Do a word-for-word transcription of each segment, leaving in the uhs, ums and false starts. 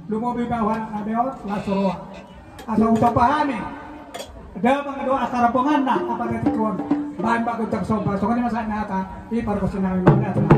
Lumobi ma anak na beot las roha. Asa hutompa hami. Damang do asa rombonganna apa na tingki on. Baen ma gondang somba. Songon i ma sahat ni hata. I pargonsi nami mauliate ma.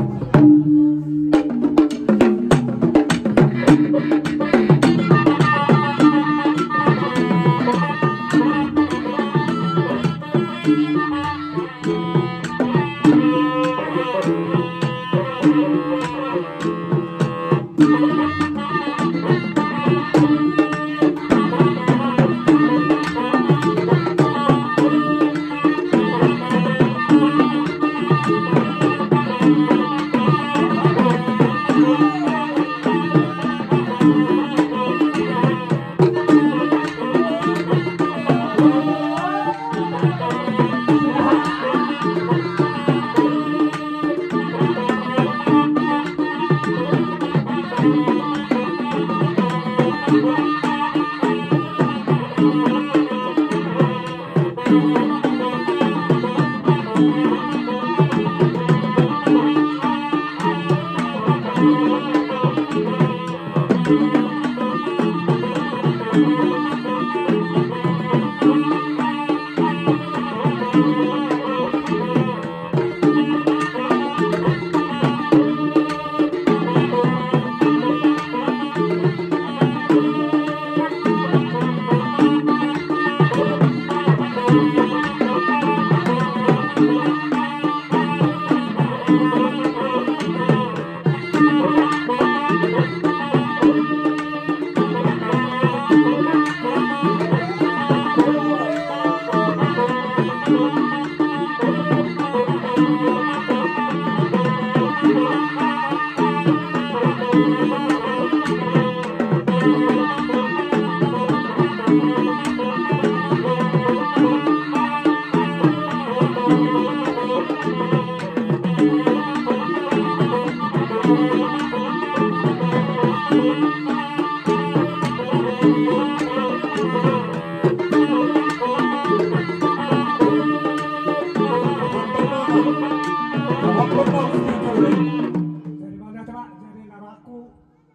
Jadi, mana, coba, jadi, naraku,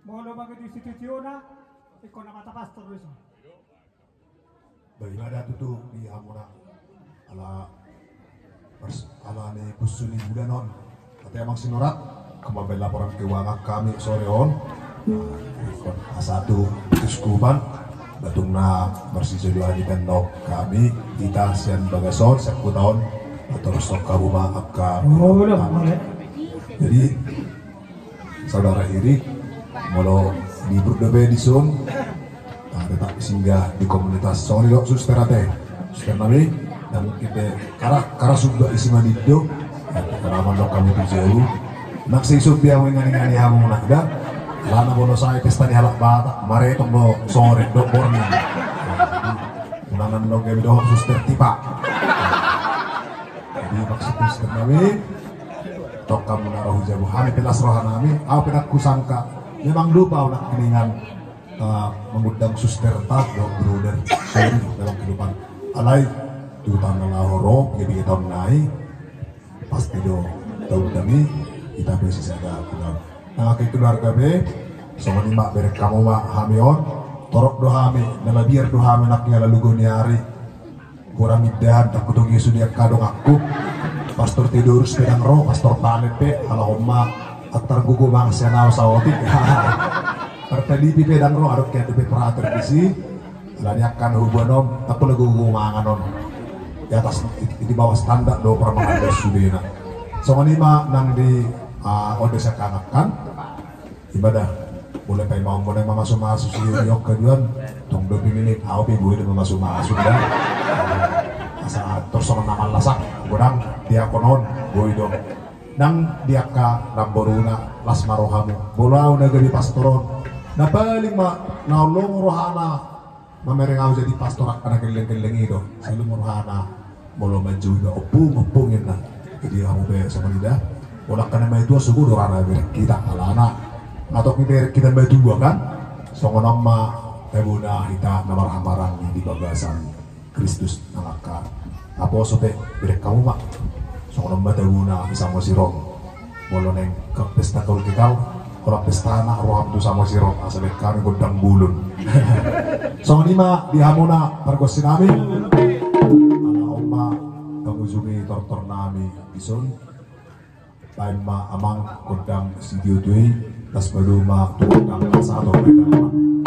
molo bagi di situ Ciona, ikon nama tapastor bisa. Bagi pada tutu di hamuna ala pers-, ala ni busu ni bulan on. Ate amang Sinorat, kemamben laporan keuangan hami sore on. Nah, ikon asa tu Uskupan, batung na marsijolo hami dan nok hami, hita sian bagas on, sian huta on, atur stok kabu ma angka. Oh, udah, boleh. Jadi, saudara Iri, molo libur dope dison, ah, tetap singgah di komunitas. Songon i do suster ate. Suster nami, nang ite kara, kara sumba isi manindo. Ya, kara mandok hamu tu jolo. Nang seisop dia mengani-ngani hamu nak da. Alana molo sae pesta ni halak Batak, maretong do sore do borngin. Unang nang do gabe dohot suster tipa. Jadi maksud suster nami, tong hamu na ro tu jabu hami pe las roha nami, au pe nang husangka. Memang lupa au nangkiningan, eh, mengundang suster ta dohot bruder. Sorry, dalam kehidupan. Alai, tu tanggal laho ro, piga-piga taon nai, pasti do taundang i, hita pe sisada pulang. Nang angka keluarga pe, songon i ma bereng hamu ma hami on, torop do hami, na mabiar do hami nangkin ala lugo ni ari. Kurang indahan, takutogi sude angka donganku. Pastor Theodorus pe ndang ro, Pastor Palen pe, ala on ma antar gogo mangan sian au saotik. Partalipi pe ndang ro, adong ke ate pe frater disi. Ala ni angka na hubuan on, ndang pola gogo mangan on. Di atas, di, di bawah standar do parmangan sudena. Songon i ma nang di, ah, on do sian hangangkan. Ima da, mulai paimaon muna mamasu-masu si Yoka juan, tong do pinilin, au pe boi do mamasu-masu da. Asa tor songon na mallasak, godang diakon on, boi do. Nang di angka namboruna, las ma rohamu. Molo au na gabe pastor on, na paling ma, na lomo rohana, mamereng au jadi pastor angka na gelleng-gelleng i do. Sai lomo rohana molo manjou iba ompung, ompung inna. Jadi hamu pe songon i da. Molo angka na matua sogo do rohana bereng hita alana. Nunga tong ibereng hita matua kan. Songon on ma tabona hita na marhaha-maranggi di bagasan Kristus nang angka naposo pe bereng hamu ma. Songon on ma tabona bisa masirom. Molo naeng pesta kaul kekal. Holan pestana roham tu Samosir on, asa baen hami gondang bolon. Songon i ma di hamuna pargonsi nami. Ala on ma pangujungi tortor nami dison. Baen ma amang gondang sitio tu i, laos padomu ma tu gondang pasahaton nami.